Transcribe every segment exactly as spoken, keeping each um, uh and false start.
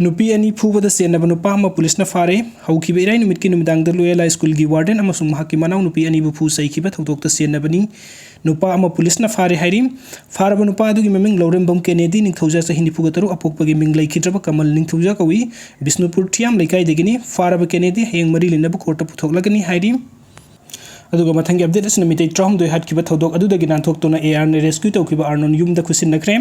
ꯅꯨꯄꯤ ꯑꯅꯤ ꯐꯨꯕꯗ ꯆꯦꯟꯅꯕ ꯅꯨꯄꯥ ꯑꯃ ꯄꯨꯂꯤꯁꯅ ꯐꯥꯔꯦ꯫ ꯍꯧꯈꯤꯕ ꯏꯔꯥꯏ ꯅꯨꯃꯤꯠꯀꯤ ꯅꯨꯃꯤꯗꯥꯡꯗ ꯂꯣꯌꯦꯂꯥ ꯁ꯭ꯀꯨꯜꯒꯤ ꯋꯥꯔꯗꯦꯟ ꯑꯃꯁꯨꯡ ꯃꯍꯥꯛꯀꯤ ꯃꯅꯥꯎꯅꯨꯄꯤ ꯑꯅꯤꯕꯨ ꯐꯨ ꯆꯩꯈꯤꯕ ꯊꯧꯗꯣꯛꯇ ꯆꯦꯟꯅꯕꯅꯤ꯫ ꯅꯨꯄꯥ ꯑꯃ ꯄꯨꯂꯤꯁꯅ ꯐꯥꯔꯦ ꯍꯥꯏꯔꯤ꯫ ꯐꯥꯔꯕ ꯅꯨꯄꯥ ꯑꯗꯨꯒꯤ ꯃꯃꯤꯡ ꯂꯧꯔꯦꯝꯕꯝ ꯀꯦꯅꯦꯗꯤ ꯅꯤꯡꯊꯧꯖꯥ, ꯆꯍꯤ ꯅꯤꯐꯨꯒ ꯇꯔꯨꯛ, ꯑꯄꯣꯛꯄꯒꯤ ꯃꯤꯡ ꯂꯩꯈꯤꯗ꯭ꯔꯕ ꯀꯃꯜ ꯅꯤꯡꯊꯧꯖꯥ ꯀꯧꯏ꯫ ꯕꯤꯁꯅꯨꯄꯨꯔ ꯊꯤꯌꯥꯝ ꯂꯩꯀꯥꯏꯗꯒꯤꯅꯤ꯫ ꯐꯥꯔꯕ ꯀꯦꯅꯦꯗꯤ ꯍꯌꯦꯡ ꯃꯔꯤ ꯂꯩꯅꯕ ꯀꯣꯔꯠꯇ ꯄꯨꯊꯣꯛꯂꯒꯅꯤ ꯍꯥꯏꯔꯤ꯫ ꯑꯗꯨꯒ ꯃꯊꯪꯒꯤ ꯑꯞꯗꯦꯠ ꯑꯁꯤꯅ ꯃꯤꯇꯩ ꯇꯔꯥꯍꯨꯝꯗꯣꯏ ꯍꯥꯠꯈꯤꯕ ꯊꯧꯗꯣꯛ ꯑꯗꯨꯗꯒꯤ ꯅꯥꯟꯊꯣꯛꯇꯨꯅ ARꯅ rescue ꯇꯧꯈꯤꯕ ꯑꯥꯔꯅꯣꯟ ꯌꯨꯝꯗ ꯈꯨꯠꯁꯤꯟꯅꯈ꯭ꯔꯦ꯫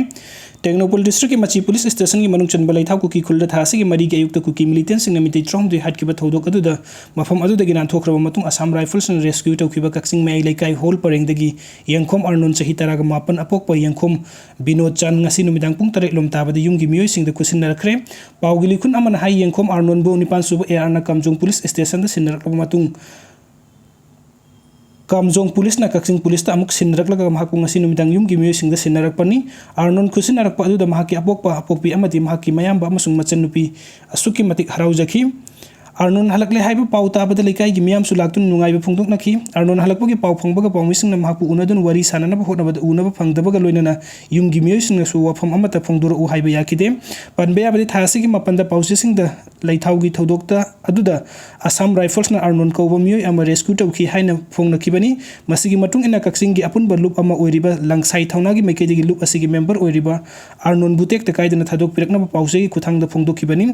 ꯇꯦꯡꯅꯧꯄꯜ districtꯀꯤ ꯃꯆꯤ ꯄꯨꯂꯤꯁ stationꯒꯤ ꯃꯅꯨꯡ ꯆꯟꯕ ꯂꯩꯊꯥꯎ ꯀꯨꯀꯤ ꯈꯨꯜꯗ ꯊꯥ ꯑꯁꯤꯒꯤ ꯃꯔꯤꯒꯤ ꯑꯌꯨꯛꯇ ꯀꯨꯀꯤ militantꯁꯤꯡꯅ ꯃꯤꯇꯩ ꯇꯔꯥꯍꯨꯝꯗꯣꯏ ꯍꯥꯠꯈꯤꯕ ꯊꯧꯗꯣꯛ ꯑꯗꯨꯗ ꯃꯐꯝ ꯑꯗꯨꯗꯒꯤ ꯅꯥꯟꯊꯣꯛꯈ꯭ꯔꯕ ꯃꯇꯨꯡ ꯑꯁꯥꯝ ꯔꯥꯏꯐꯜꯁꯅ rescue ꯇꯧꯈꯤꯕ ꯀꯛꯆꯤꯡ ꯃꯌꯥꯏ ꯂꯩꯀꯥꯏ ꯍꯣꯜ ꯄꯔꯦꯡꯗꯒꯤ ꯌꯦꯡꯈꯣꯝ ꯑꯥꯔꯅꯣꯟ, ꯆꯍꯤ ꯇꯔꯥꯒ ꯃꯥꯄꯟ, ꯑꯄꯣꯛꯄ ꯌꯦꯡꯈꯣꯝ ꯕꯤꯅꯣꯗ ꯆꯥꯟ ꯉꯁꯤ ꯅꯨꯃꯤꯗꯥꯡ ꯄꯨꯡ ꯇꯔꯦꯠ ꯂꯣꯝ ꯇꯥꯕꯗ ꯌꯨꯝꯒꯤ ꯃꯤꯑꯣꯏꯁꯤꯡꯗ ꯈꯨꯠꯁꯤꯟꯅꯔꯛꯈ꯭ꯔꯦ꯫ ꯄꯥꯎꯒꯤ ꯂꯤꯈꯨꯟ ꯑꯃꯅ ꯍꯥꯏ, ꯌꯦꯡꯈꯣꯝ ꯑꯥꯔꯅꯣꯟꯕꯨ ꯅꯤꯄꯥꯟ ꯁꯨꯕ ARꯅ ꯀꯥꯝꯖꯣꯡ ꯄꯨꯂꯤꯁ stationꯗ ꯁꯤꯟꯅꯔꯛꯂꯕ ꯃꯇꯨꯡ ꯀꯥꯝꯖꯣꯡ ꯄꯨꯂꯤꯁꯅ ꯀꯛꯆꯤꯡ ꯄꯨꯂꯤꯁꯇ ꯑꯃꯨꯛ ꯁꯤꯟꯅꯔꯛꯂꯒ ꯃꯍꯥꯛꯄꯨ ꯉꯁꯤ ꯅꯨꯃꯤꯗꯥꯡ ꯌꯨꯝꯒꯤ ꯃꯤꯑꯣꯏꯁꯤꯡꯗ ꯁꯤꯟꯅꯔꯛꯄꯅꯤ꯫ ꯑꯥꯔꯅꯣꯟ ꯈꯨꯠꯁꯤꯟꯅꯔꯛꯄ ꯑꯗꯨꯗ ꯃꯍꯥꯛꯀꯤ ꯑꯄꯣꯛꯄ, ꯑꯄꯣꯛꯄꯤ ꯑꯃꯗꯤ ꯃꯍꯥꯛꯀꯤ ꯃꯌꯥꯝꯕ ꯑꯃꯁꯨꯡ ꯃꯆꯟꯅꯨꯄꯤ ꯑꯁꯨꯛꯀꯤ ꯃꯇꯤꯛ ꯍꯔꯥꯎꯖꯈꯤ꯫ ꯑꯥꯔꯅꯣꯟ ꯍꯜꯂꯛꯂꯦ ꯍꯥꯏꯕ ꯄꯥꯎ ꯇꯥꯕꯗ ꯂꯩꯀꯥꯏꯒꯤ ꯃꯤꯌꯥꯝꯁꯨ ꯂꯥꯛꯇꯨꯅ ꯅꯨꯡꯉꯥꯏꯕ ꯐꯣꯡꯗꯣꯛꯅꯈꯤ꯫ ꯑꯥꯔꯅꯣꯟ ꯍꯜꯂꯛꯄꯒꯤ ꯄꯥꯎ ꯐꯪꯕꯒ ꯄꯥꯎꯃꯤꯁꯤꯡꯅ ꯃꯍꯥꯛꯄꯨ ꯎꯅꯗꯨꯅ ꯋꯥꯔꯤ ꯁꯥꯟꯅꯅꯕ ꯍꯣꯠꯅꯕꯗ ꯎꯅꯕ ꯐꯪꯗꯕꯒ ꯂꯣꯏꯅꯅ ꯌꯨꯝꯒꯤ ꯃꯤꯑꯣꯏꯁꯤꯡꯅꯁꯨ ꯋꯥꯐꯝ ꯑꯃꯠꯇ ꯐꯣꯡꯗꯣꯔꯛꯎ ꯍꯥꯏꯕ ꯌꯥꯈꯤꯗꯦ꯫ ꯄꯟꯕ ꯌꯥꯕꯗꯤ ꯊꯥ ꯑꯁꯤꯒꯤ ꯃꯥꯄꯟꯗ ꯄꯥꯎꯆꯦꯁꯤꯡꯗ ꯂꯩꯊꯥꯎꯒꯤ ꯊꯧꯗꯣꯛꯇ ꯑꯗꯨꯗ ꯑꯁꯥꯝ ꯔꯥꯏꯐꯜꯁꯅ ꯑꯥꯔꯅꯣꯟ ꯀꯧꯕ ꯃꯤꯑꯣꯏ ꯑꯃ rescue ꯇꯧꯈꯤ ꯍꯥꯏꯅ ꯐꯣꯡꯅꯈꯤꯕꯅꯤ꯫ ꯃꯁꯤꯒꯤ ꯃꯇꯨꯡ ꯏꯟꯅ ꯀꯛꯆꯤꯡꯒꯤ ꯑꯄꯨꯟꯕ ꯂꯨꯞ ꯑꯃ ꯑꯣꯏꯔꯤꯕ ꯂꯪꯁꯥꯏ ꯊꯧꯅꯥꯒꯤ ꯃꯥꯏꯀꯩꯗꯒꯤ ꯂꯨꯞ ꯑꯁꯤꯒꯤ member ꯑꯣꯏꯔꯤꯕ ꯑꯥꯔꯅꯣꯟꯕꯨ ꯇꯦꯛꯇ ꯀꯥꯏꯗꯅ ꯊꯥꯗꯣꯛꯄꯤꯔꯛꯅꯕ ꯄꯥꯎꯆꯦꯒꯤ ꯈꯨꯠꯊꯥꯡꯗ ꯐꯣꯡꯗꯣꯛꯈꯤꯕꯅꯤ꯫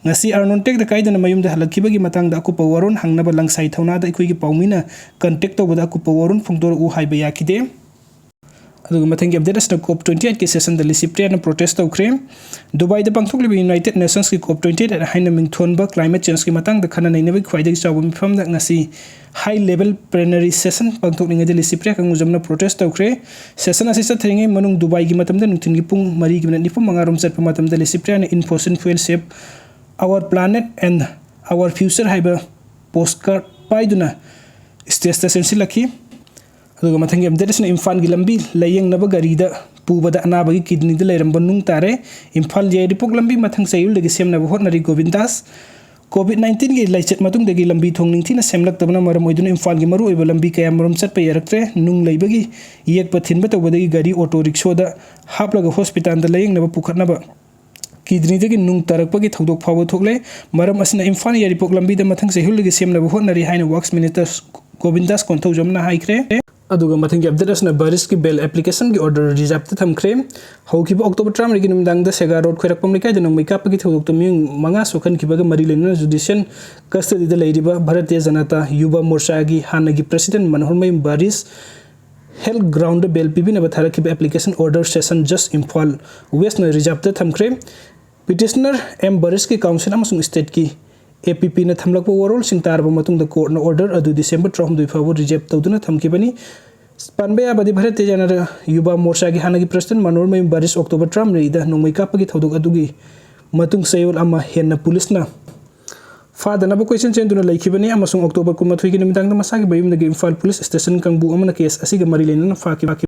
ꯉꯁꯤ ꯑꯥꯔꯅꯣꯟ ꯇꯦꯛꯇ ꯀꯥꯏꯗꯅ ꯃꯌꯨꯝꯗ ꯍꯜꯂꯛꯈꯤꯕꯒꯤ ꯃꯇꯥꯡꯗ ꯑꯀꯨꯞꯄ ꯋꯥꯔꯣꯜ ꯍꯪꯅꯕ ꯂꯪꯁꯥꯏ ꯊꯧꯅꯥꯗ ꯑꯩꯈꯣꯏꯒꯤ ꯄꯥꯎꯃꯤꯅ contact ꯇꯧꯕꯗ ꯑꯀꯨꯞꯄ ꯋꯥꯔꯣꯜ ꯐꯣꯡꯗꯣꯔꯛꯎ ꯍꯥꯏꯕ ꯌꯥꯈꯤꯗꯦ꯫ ꯑꯗꯨꯒ ꯃꯊꯪꯒꯤ ꯑꯞꯗꯦꯠ ꯑꯁꯤꯅ COP twenty eightꯀꯤ sessionꯗ ꯂꯤꯁꯤꯞꯇ꯭ꯔꯤꯌꯥꯅ protest ꯇꯧꯈ꯭ꯔꯦ꯫ ꯗꯨꯕꯥꯏꯗ ꯄꯥꯡꯊꯣꯛꯂꯤꯕ United Nationsꯀꯤ COP twenty eight ꯍꯥꯏꯅ ꯃꯤꯡꯊꯣꯟꯕ climate changeꯀꯤ ꯃꯇꯥꯡꯗ ꯈꯟꯅ ꯅꯩꯅꯕꯒꯤ ꯈ꯭ꯋꯥꯏꯗꯒꯤ ꯆꯥꯎꯕ ꯃꯤꯐꯝꯗ ꯉꯁꯤ high level plenary session ꯄꯥꯡꯊꯣꯛꯂꯤꯉꯩꯗ ꯂꯤꯁꯤꯞꯇ꯭ꯔꯤꯌꯥ ꯀꯥꯡꯒꯨꯖꯝꯅ protest ꯇꯧꯈ꯭ꯔꯦ꯫ Session ꯑꯁꯤ ꯆꯠꯊꯔꯤꯉꯩ ꯃꯅꯨꯡ ꯗꯨꯕꯥꯏꯒꯤ ꯃꯇꯝꯗ ꯅꯨꯡꯊꯤꯜꯒꯤ ꯄꯨꯡ ꯃꯔꯤꯒꯤ minute ꯅꯤꯐꯨ ꯃꯉꯥ ꯔꯣꯝ ꯆꯠꯄ ꯃꯇꯝꯗ ꯂꯤꯁꯤꯞꯇ꯭ꯔꯤꯌꯥꯅ "In fossil fuel shape our planet and our future" ꯍꯥꯏꯕ postcard ꯄꯥꯏꯗꯨꯅ stageꯇ ꯆꯦꯟꯁꯤꯜꯂꯛꯈꯤ꯫ ꯑꯗꯨꯒ ꯃꯊꯪꯒꯤ ꯑꯞꯗꯦꯠ ꯑꯁꯤꯅ ꯏꯝꯐꯥꯜꯒꯤ ꯂꯝꯕꯤ ꯂꯥꯏꯌꯦꯡꯅꯕ ꯒꯥꯔꯤꯗ ꯄꯨꯕꯗ ꯑꯅꯥꯕꯒꯤ kidneyꯗ ꯂꯩꯔꯝꯕ ꯅꯨꯡ ꯇꯥꯔꯦ꯫ ꯏꯝꯐꯥꯜ ꯌꯥꯏꯔꯤꯄꯣꯛ ꯂꯝꯕꯤ ꯃꯊꯪ ꯆꯌꯣꯜꯗꯒꯤ ꯁꯦꯝꯅꯕ ꯍꯣꯠꯅꯔꯤ ꯒꯣꯕꯤꯟꯗꯥꯁ꯫ COVID nineteenꯒꯤ ꯂꯥꯏꯆꯠ ꯃꯇꯨꯡꯗꯒꯤ ꯂꯝꯕꯤ ꯊꯣꯡ ꯅꯤꯡꯊꯤꯅ ꯁꯦꯝꯂꯛꯇꯕꯅ ꯃꯔꯝ ꯑꯣꯏꯗꯨꯅ ꯏꯝꯐꯥꯜꯒꯤ ꯃꯔꯨꯑꯣꯏꯕ ꯂꯝꯕꯤ ꯀꯌꯥꯃꯔꯨꯝ ꯆꯠꯄ ꯌꯥꯔꯛꯇ꯭ꯔꯦ꯫ ꯅꯨꯡ ꯂꯩꯕꯒꯤ ꯌꯦꯛꯄ ꯊꯤꯟꯕ ꯇꯧꯕꯗꯒꯤ ꯒꯥꯔꯤ ꯑꯣꯇꯣ ꯔꯤꯛꯁꯣꯗ ꯍꯥꯞꯂꯒ ꯍꯣꯁꯄꯤꯇꯥꯜꯗ ꯂꯥꯏꯌꯦꯡꯅꯕ ꯄꯨꯈꯠꯅꯕ ꯀꯤꯗꯅꯤꯗꯒꯤ ꯅꯨꯡ ꯇꯥꯔꯛꯄꯒꯤ ꯊꯧꯗꯣꯛ ꯐꯥꯎꯕ ꯊꯣꯛꯂꯦ꯫ ꯃꯔꯝ ꯑꯁꯤꯅ ꯏꯝꯐꯥꯜ ꯌꯥꯏꯔꯤꯄꯣꯛ ꯂꯝꯕꯤꯗ ꯃꯊꯪ ꯆꯍꯤ ꯍꯨꯜꯂꯒꯤ ꯁꯦꯝꯅꯕ ꯍꯣꯠꯅꯔꯤ ꯍꯥꯏꯅ ꯋꯥꯛꯁ ꯃꯤꯅꯤꯁꯇꯔ ꯒꯣꯕꯤꯟꯗꯥꯁ ꯀꯣꯟꯊꯧꯖꯝꯅ ꯍꯥꯏꯈ꯭ꯔꯦ꯫ ꯑꯗꯨꯒ ꯃꯊꯪꯒꯤ ꯑꯞꯗꯦꯠ ꯑꯁꯤꯅ ꯕꯥꯔꯤꯁꯀꯤ ꯕꯦꯜ ꯑꯦꯄ꯭ꯂꯤꯀꯦꯁꯟꯒꯤ ꯑꯣꯔꯗꯔ ꯔꯤꯖꯥꯔꯚꯇ ꯊꯝꯈ꯭ꯔꯦ꯫ ꯍꯧꯈꯤꯕ ꯑꯣꯛꯇꯣꯕꯔ ꯇꯔꯥꯃꯔꯤꯒꯤ ꯅꯨꯃꯤꯗꯥꯡꯗ ꯁꯦꯒꯥ ꯔꯣꯗ ꯈꯣꯏꯔꯥꯛꯄꯝ ꯂꯩꯀꯥꯏꯗ ꯅꯣꯡꯃꯩ ꯀꯥꯞꯄꯒꯤ ꯊꯧꯗꯣꯛꯇ ꯃꯤꯑꯣꯏ ꯃꯉꯥ ꯁꯣꯛꯍꯟꯈꯤꯕꯒ ꯃꯔꯤ ꯂꯩꯅꯅ ꯖꯨꯗꯤꯁꯤꯌꯦꯜ ꯀꯁꯇꯗꯤꯗ ꯂꯩꯔꯤꯕ ꯚꯥꯔꯇꯤꯌ ꯖꯅꯇꯥ ꯌꯨꯕ ꯃꯣꯔꯆꯥꯒꯤ ꯍꯥꯟꯅꯒꯤ ꯄ꯭ꯔꯁꯤꯗꯦꯟ ꯃꯅꯣꯍꯔꯃꯌꯨꯝ ꯕꯥꯔꯤꯁ ꯍꯦꯜ ꯒ꯭ꯔꯥꯎꯟꯗ ꯕꯦꯜ ꯄꯤꯕꯤꯅꯕ ꯊꯥꯔꯛꯈꯤꯕ ꯑꯦꯄ꯭ꯂꯤꯀꯦꯁꯟ ꯑꯣꯔꯗꯔ ꯁꯦꯁꯟ ꯖꯁ ꯏꯝꯐꯥꯜ ꯋꯦꯁꯅ ꯔꯤꯖꯥꯔꯚꯇ ꯊꯝꯈ꯭ꯔꯦ꯫ ꯄꯤꯇꯤꯁꯅꯔ ꯑꯦꯝ ꯕꯔꯤꯁꯀꯤ ꯀꯥꯎꯟꯁꯤꯜ ꯑꯃꯁꯨꯡ ꯁ꯭ꯇꯦꯠꯀꯤ ꯑꯦ ꯄꯤ ꯄꯤꯅ ꯊꯝꯂꯛꯄ ꯋꯥꯔꯣꯜꯁꯤꯡ ꯇꯥꯔꯕ ꯃꯇꯨꯡꯗ ꯀꯣꯔꯠꯅ ꯑꯣꯔꯗꯔ ꯑꯗꯨ ꯗꯤꯁꯦꯝꯕꯔ ꯇꯔꯥꯍꯨꯝꯗꯣꯏ ꯐꯥꯎꯕ ꯔꯤꯖꯦꯛ ꯇꯧꯗꯨꯅ ꯊꯝꯈꯤꯕꯅꯤ꯫ ꯄꯟꯕ ꯌꯥꯕꯗꯤ, ꯚꯥꯔꯇꯤꯌ ꯖꯅꯇꯥ ꯌꯨꯕ ꯃꯣꯔꯆꯥꯒꯤ ꯍꯥꯟꯅꯒꯤ ꯄ꯭ꯔꯁꯤꯗꯦꯟ ꯃꯅꯣꯍꯔꯃꯌꯨꯝ ꯕꯔꯤꯁ ꯑꯣꯛꯇꯣꯕꯔ ꯇꯔꯥꯃꯔꯤꯗ ꯅꯣꯡꯃꯩ ꯀꯥꯞꯄꯒꯤ ꯊꯧꯗꯣꯛ ꯑꯗꯨꯒꯤ ꯃꯇꯨꯡ ꯆꯌꯣꯜ ꯑꯃ ꯍꯦꯟꯅ ꯄꯨꯂꯤꯁꯅ ꯐꯥꯗꯅꯕ ꯀꯣꯏꯆꯦꯟ ꯆꯦꯟꯗꯨꯅ ꯂꯩꯈꯤꯕꯅꯤ ꯑꯃꯁꯨꯡ ꯑꯣꯛꯇꯣꯕꯔ ꯀꯨꯟꯃꯥꯊꯣꯏꯒꯤ ꯅꯨꯃꯤꯗꯥꯡꯗ ꯃꯁꯥꯒꯤ ꯃꯌꯨꯝꯗꯒꯤ ꯏꯝꯐꯥꯜ ꯄꯨꯂꯤꯁ ꯁ꯭ꯇꯦꯁꯟ ꯀꯥꯡꯕꯨ ꯑꯃꯅ ꯀꯦꯁ ꯑꯁꯤꯒ ꯃꯔꯤ ꯂꯩꯅꯅ ꯐꯥꯈꯤꯕ